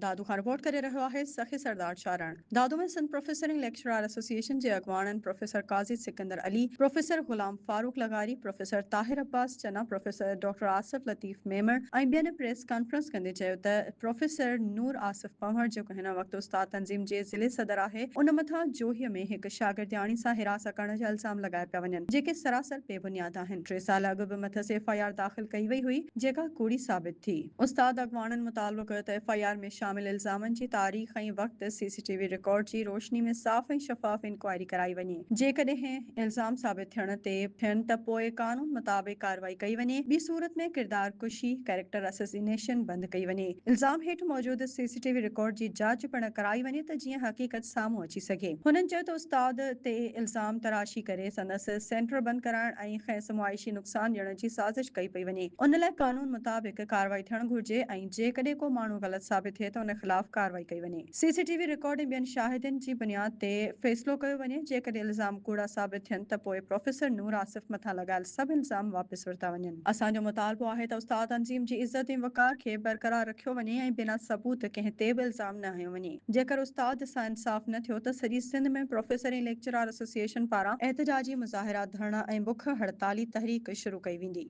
دادو کان رپورٽ ڪري رهيو آهي Sakhi Sardar Charan. Dadu ۾ Sindh professor ۽ lecturer association جي اڳواڻن پروفيسر قاضي سڪندر علي، پروفيسر غلام فاروق لغاري، professor Tahir Abbas Channa, professor doctor Asif Latif Memon ۽ ٻين پريس ڪانفرنس ڪندي چيو ته پروفيسر نور آصف پنهور جيڪو هن وقت استاد تنظيم جي ضلعي صدر آهي ان مٿان جوهي ۾ هڪ شاگردياڻي سان هراسان ڪرڻ جا الزام لڳايا پيا وڃن جيڪي سراسر بي بنياد آهن. ٽي سال اڳ به مٿس ايف I R داخل ڪئي وئي هئي جيڪا ڪوڙي ثابت ٿي. استاد اڳواڻن مطالبو ڪيو ته ايف I R ۾ شامل الزامن جي تاريخ ۽ وقت C C T V record جي روشني ۾ صاف ۽ شفاف انڪوائري ڪرائي وڃي، جيڪڏهن الزام ثابت ٿيڻ تي ٿين ته پوء قانون مطابق ڪارروائي ڪئي وڃي، ٻي صورت ۾ ڪردار ڪشي، Character Assassination، بند ڪئي وڃي، الزام هيٺ موجود C C T V record جي جاچ پڻ ڪرائي وڃي ته جيئن حقيقت سامهون اچي سگهي. هنن چيو ته استاد تي الزام تراشي ڪري سندس سينٽر بند ڪرائڻ ۽ کيس معاشي نقصان ڏيڻ جي سازش ڪئي پئي وڃي ان لاء قانون مطابق ڪارروائي ٿيڻ گهرجي ۽ جيڪڏهن ڪو ماڻهو غلط ثابت ٿئي ته ان خلاف ڪارروائي ڪئي وڃي. C C T V record ۽ ٻين شاهدين جي بنياد تي فيصلو ڪيو وڃي، جيڪڏهن الزام ڪوڙا ثابت ٿين ته پوء پروفيسر نور آصف مٿان لڳايل سڀ الزام واپس ورتا وڃن. اسان جو مطالبو آهي ته استاد تنظيم جي عزت ۽ وقار کي برقرار رکيو وڃي ۽ بنا ثبوت ڪنهن تي به الزام نه هنيو وڃي. جيڪر استاد سان انصاف نه ٿيو ته سڄي سنڌ ۾ پروفيسر ۽ ليڪچرار ايسوسيئيشن پاران احتجاجي مظاهرا، ڌرڻا ۽ بک هڙتالي تحريڪ شروع ڪئي ويندي.